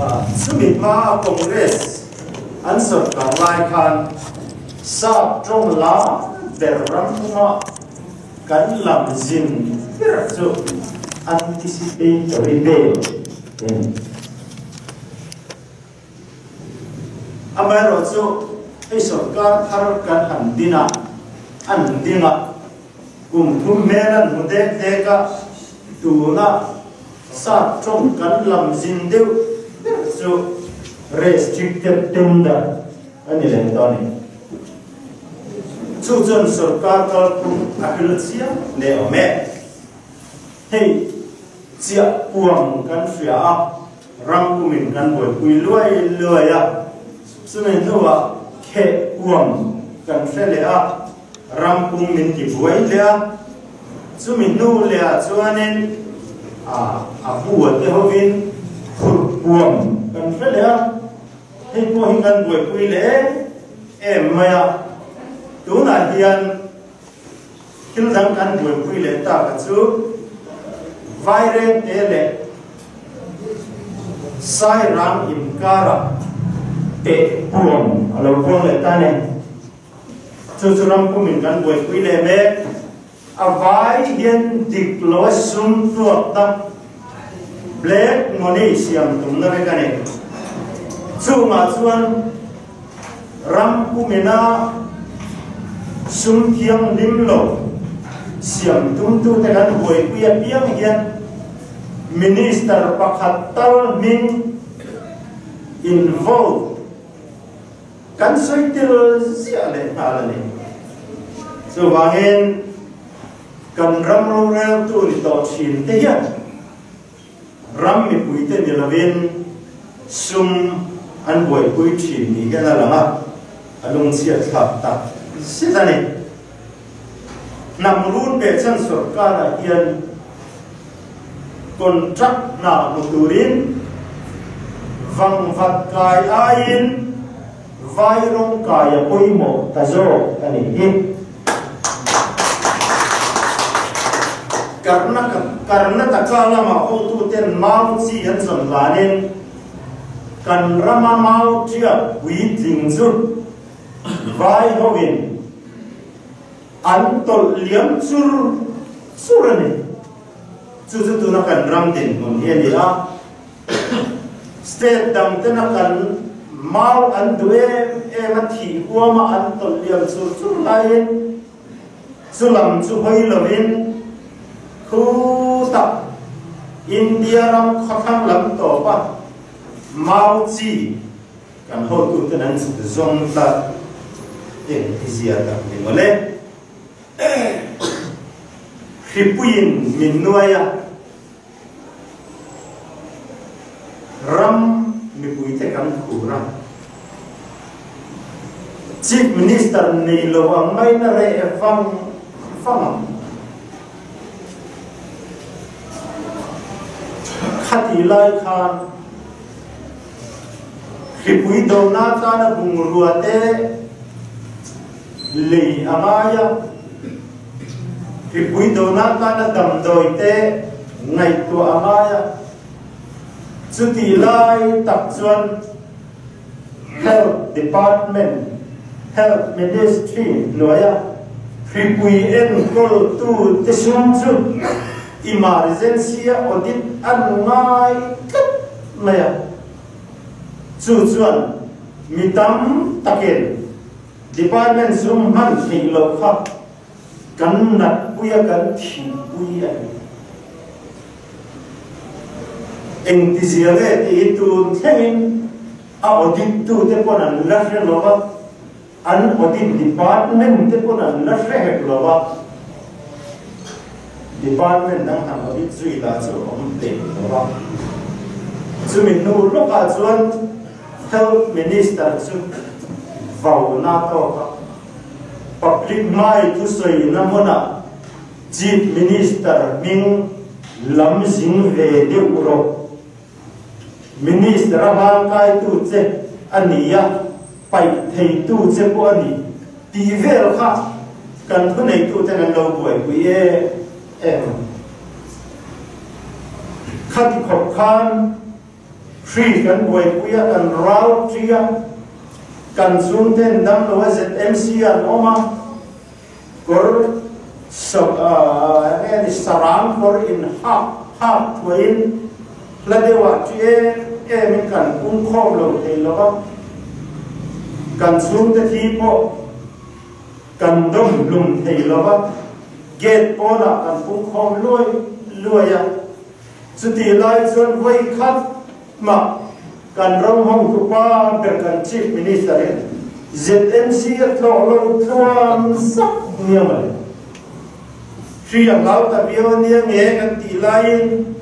Chumi hmaa Congress an sawrkar lai khan sap tawng lam ber ram puma kan lam zin ber chu anticipatory bail a ni. Amaherawhchu hei sawrkar thar kan han din a, an ding a, kum thum hmel an hmu dek dek a, tuna sap tawng kan lam zin deuh ber chu restricted tender a ni leh tawh a ni. Chu chuan sawrkar kalphung a hrilh chiang hle awm e. Hei chiah puang kan hria a. Ram pumin kan buaipui luai luai a, chumi hnuah kheh kuam kan hre leh a, ram pum min ti buai leh a, chumi hnu leh ah chuanin a bua te hovin phurh kuam kan hre leh a, hei pawh hi kan buaipui leh em em mai a, tunah hian thil dang kan buaipui leh tak a chu Vairengte leh Sairang inkarah teh puam a lo puang leh ta ni. Chu chu ram pumin kan buaipui leh mek. A vai hian dik lo a sum tuak ta black money siam tumna vek a ni. Chungah chuan ram pumina sum thianghlim lo siam tumtute kan buaipui apiang hian Minister pakhat tal hming involve kan sawi tel ziah leh nghal a ni. Chuvangin kan ram roreltu ni tawh thin te hian ram mipuite ni lovin sum an buaipui thin ni hian a lang a, a lungchhiat thlak tak zet a ni. Hnam run behchhan sawrkarah hian contract hna hmu turin vangvat kai aiin vai rawng kai a pawimawh ta zawk a nih hi. Karnataka lama hotuten mau chi an zawn hlanin kan rama mau tiak puitling chu Vai hoin an tawlh liam chur chur a ni. Chu chu tuna kan ram dinhmun hi a ni a. State dang tena kan mau an duh em em a, thih huama an tawlh liam chur chur laiin chu lam chu hawi lovin khutah India ram khawthlang lam tawpa mau chi Kan hotuten an chhuk zawng tlat eng ti zia tak ni mawle. Hripuiin min nuai a, ram mipuite kan khur a, Chief Minister nei lo ang mai na reh vang vang ang. Khati lai khan Hripui dona tana bungrua te lei a ngai a, hripui dona tana damdawi te ngaihtuah a ngai a. Chutih lai tak chuan Health Department, Health Ministry hnuaia hripui enkawltu te sum chu emergency-a audit an ngai tlat mai a. Chu chuan mi tam takin department sum hman theih loh kha kan natpui a, kan thihpui a ni. Engtizia nge tih hi tun thlengin a audit tute pawn an la hre lo va, an audit department te pawn an la hre hek lo va, department dang han audit zui lah chu a awm hlei lo va. Chumi hnu lawkah chuan Health Minister chu vauna tawk a, public hmai thusawina hmunah Chief Minister hming lam zing ve deuh rawh. Minister a hmangkaitu che a ni a, paih theitu che pawh a ni tih vel kha kan thuneituten an lo buaipui em em. Khati khawp khan. Hri kan buaipui a, kan ral ṭi a, kan chhungten damlo a ZMC an awm a, kawr enge ni sarang kawr in hak hak thuaiin hla deuhah ṭi em em in kan pungkhawm lo thei lo va, kan chhungte thi pawh kan dawm hlum thei lo va, gate pawnah kan pungkhawm luai luai a. Chutih lai chuan vawi khat mah kan ram hawngtupa ber kan Chief Minister in ZMC a tlawh lo tluan zak nia mawle. Hri a hlau ta viau a nia nge kan tih laiin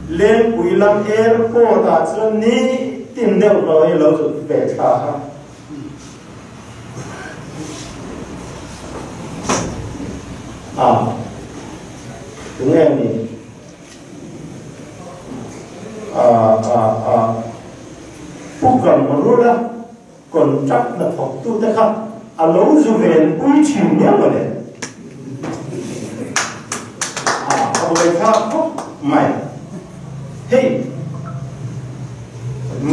Lengpui lam airport ah chuan nitin deuh hlawh hi lo zut ve thla a. A tunge ni a a a pu Kamrula contract hna thawk tu te kha a lo zu ven pui thin miau a le a a buai thlak khawp mai hei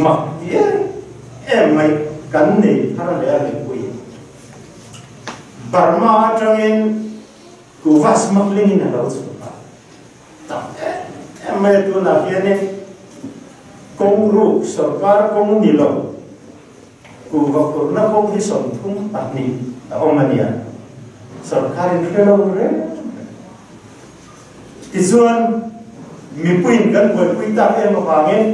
mak ti em Em mai kan nei thar leh a mipui. Burma atangin kuva smuggling in a lo chhuak a. Tam em em mai a tunah hianin kawng ruk sorkar kawng ni lo kuva phurhna kawng hi 32 a awm a nia. Sorkar in hre lo reng reng. Tichuan, mipuiin kan buaipui tak em avangin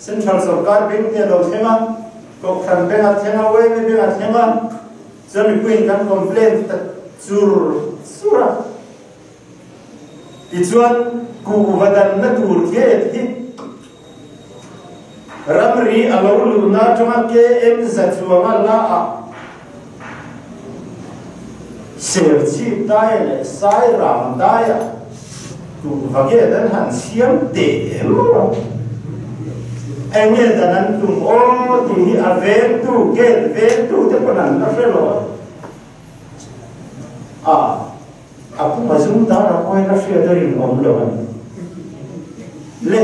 Central sorkar bank te a lo thleng a, Kohhran bank a thleng a, YMA bank a thleng a, chuan mipuiin kan complaint ta chur chur a. Tichuan, kuhva danna tur gate hi ramri a lo luhna atanga KM 100 la ah Serchhip daia leh Sairang daia kuhva gate an han siam teh em maw? Eng nge dan an tum aw tih hi a vengtu, gate vengtu te pawn an la hre lo a. A, a pu Mazumdar a pawhin a hriat a rinawm lo a ni. Le,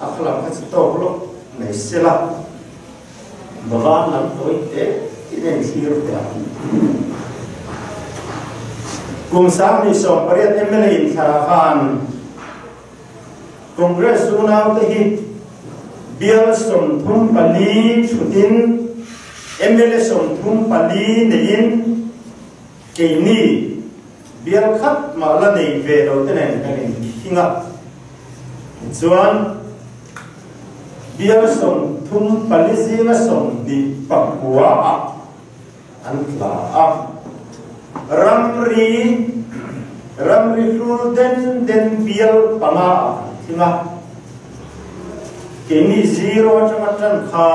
a khalam kha chu tawk lawk mai se la, Bhavan lam tawi te in en thlir teh ang. Kum 2018 mla inthlarah khan Congress unaute hi bial 34 thutin mla 34 neiin keini bial khat mah la nei ve lo te nen kan inkhing a. Tichuan bial 34 zinga 29 ah an tla a. Ramri ramri hlul den den bial panga ah kan thing a. Keini zero atanga tan kha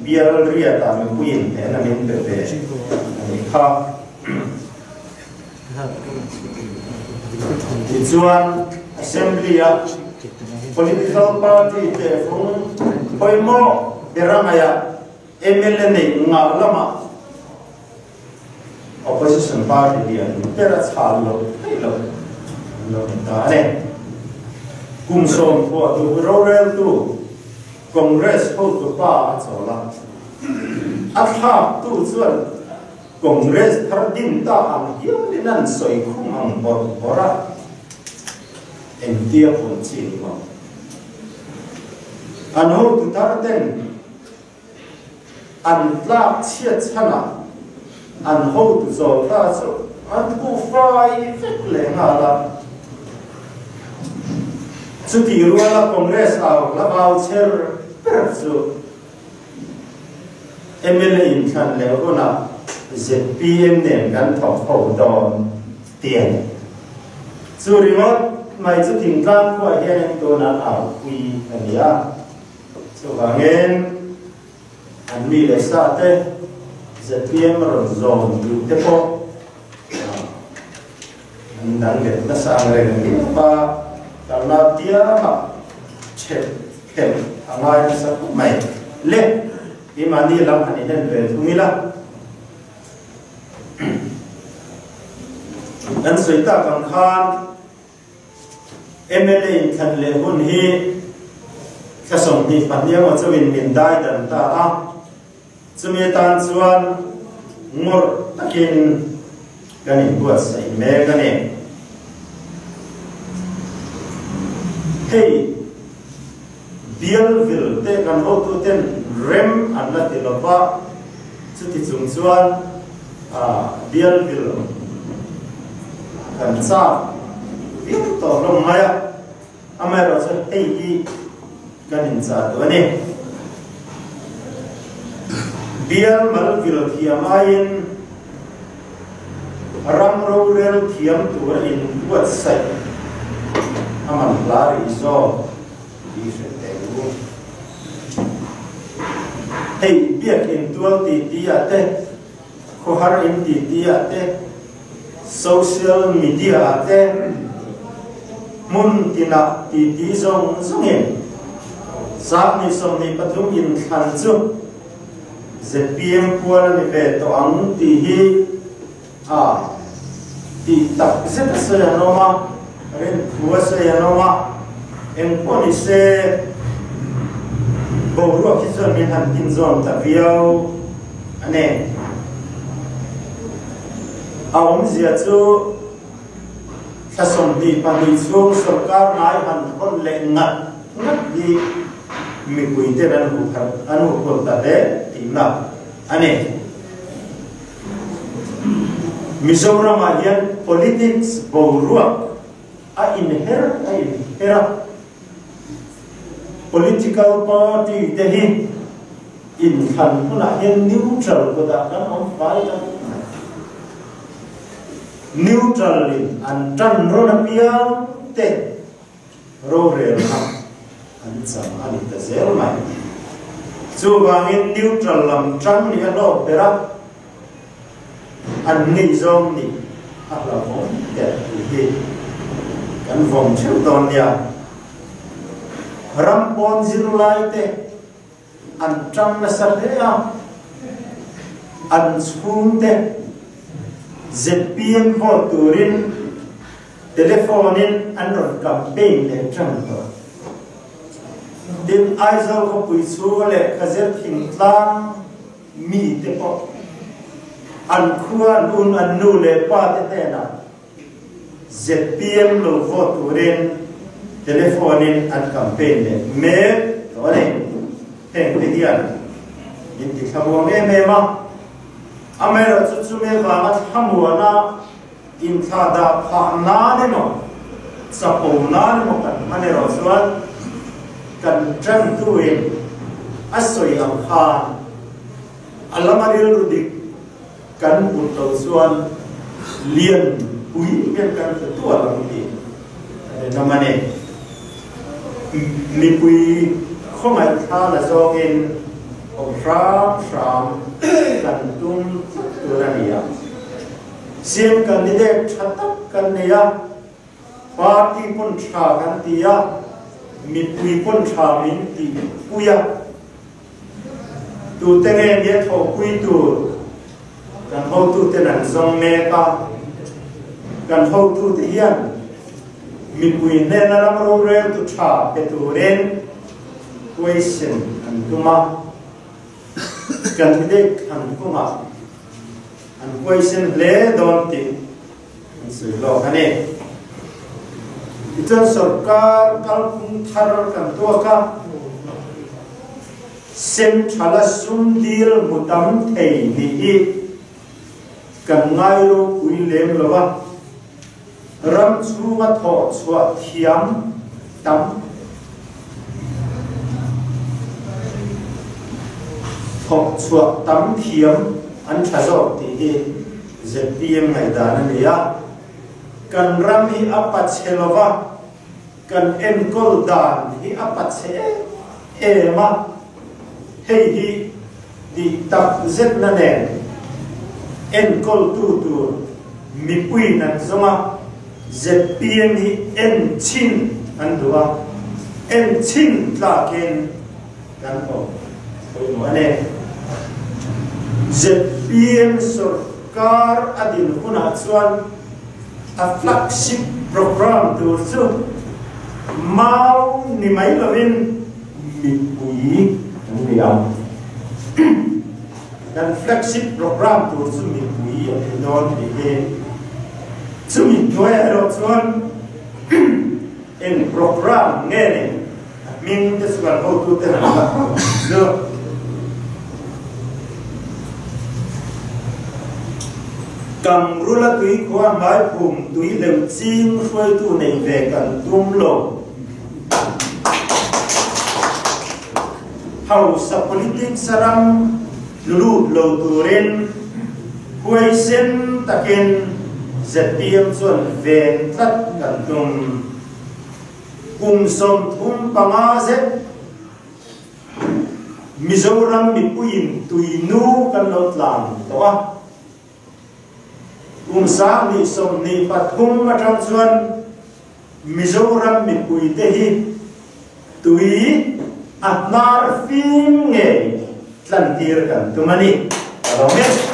bial riat ah mipuiin hnen a min pe ve a nih kha. Tichuan Assembly ah Political Party tehfung pawimawh ber a ngaih ah mla neih ngah lamah Opposition party lian ber a chhal loh theih loh an lo ni ta a ni. Kum sawm thuah duh roreltu Congress hotupa a chawl a, a thlaktu chuan Congress thar din ta ang hialin an sawi khum ang bawrh bawrh a, engtia pawm chi ni maw? An hotu thar ten An tlak chhiat chhanah an hotu zawl ta chu an bu fai vek leh nghal a. Chutih ruala Congress au hla au cher ber chu mla inthlan leh hunah zpm nen kan thawk ho dawn ti a ni. Chu ringawt mai chu thingtlang khuaah hianin tunah aupui a ni a. Chuvangin, an mi leh sa te zpm rawn zawm duh te pawh an dang leh nasa ang reng viau a, kalna piangah chhep khelh a ngai nasa khawp mai. Le, keimahni lam han inen ve thung ila. Kan sawi tak ang khan, Mla inthlan leh hun hi Thla 22 emaw chauhin min dai dan ta a, chumi atan chuan ngawrh takin kan inbuatsaih mek a ni. Hei Bialvil te kan hotuten rem an la ti lo va, chuti chung chuan Bialvil kan chak viau tawh hlawm mai a. Amaherawhchu hei hi kan inchah duh a ni. Bial mal vil thiam aiin ram rorel thiam tura inbuatsaih a man hla rih zawk tih hre teh u. Hei biakin tual titi ah te, khawhar in titi ah te, Social media ah te hmun tinah titi zawng zawngin 2023 inthlan chu zpm pual a ni ve tawh ang tih hi a tih tak zet a sawi an awm a, rinthu a sawi an awm a, engpawh ni se boruak hi chuan min han tinzawn ta viau a ni. A awmzia chu thla 22 chhung sorkar ngai han hawn leh ngat ngat hi mipuiten an an huphurh ta hle tihna a ni. Mizoramah hian politics boruak a inher a inher a. Political party te hi inthlan hunah hian neutral kutah kan awm fai ta vek mai. Neutral in an tan rawn apiang te rorelna an chang a ni ta zel mai. Chuvangin neutral lam tang nih a hlawk ber a, an ngaihzawng nih a hlauhawm ber tih hi kan vawm theuh dawn nia. Ram pawn zirlai te an tang nasa hle a, an chhungte zpm vote turin telephone in an rawn campaign leh tang tawh. Tin, Aizawl khawpui chhunga lehkha zir thingtlang mi te pawh an khua an un an nu leh pa te hnenah zpm lo vote turin telephone in an campaign leh mek tawh a ni. Heng te hian min ti thlamuang em em a, amaherawhchu chumi avanga thlamuana inthlahdah phah nan emaw chapo nan emaw kan hman erawh chuan kan tantuin a sawi ang khan a lama rilru dik kan put loh chuan lian pui hian kan hre tual ang tih a rinawm a ni. Mipui khawngaih thla la zawngin awm hram hram kan tum tlat tur a ni a. CM candidate tha tak kan nei a, party pawn tha kan ti a, mipui pawn tha min tihpui a. Tute nge nia thawhpui tur kan hotuten an zawng mek a, kan hotute hian mipui hnena ram roreltu tha pe turin question an tum a, candidate thlan kawngah an question hle dawn tih an sawi lawk a ni. Tichuan sorkar kalphung thar kan tuak a, Central-a sum dil hmu tam thei nih hi kan ngai ropui lem lo a, ram chhunga thawh chhuah thiam tam thawk chhuah tam thiam an tha zawk tih hi zpm ngaihdan a ni a. Kan ram hi a pachhe lova, kan enkawl dan hi a pachhe em em a, hei hi tih tak zetna nen enkawltu tur mipuiin an zawng a, zpm hi en chhin an duh a, en chhin tlakin kan awm pawimawh a ni. Zpm sawrkar a din hunah chuan a flagship programme tur chu mau ni mai lovin. Mipui kan ni ang. Kan flagship programme tur chu mipui a ni dawn tih hi chumi hnuaiah erawh chuan eng programme nge ni a hming te chu kan hotute han la chu. Kangrula tui khua hmaiphum tui leu ching hruaitu nei ve kan tum lo. Hausa politics a ram lut lo turin huaisen takin zpm chuan ven tlat kan tum. Kum 35 zet Mizoram mipuiin tuinu kan lo tlan tawh a. Kum 2023 atang chuan Mizoram mipuite hi tui a hnar fim ngei tlantir kan tum a ni. Ka lo nge.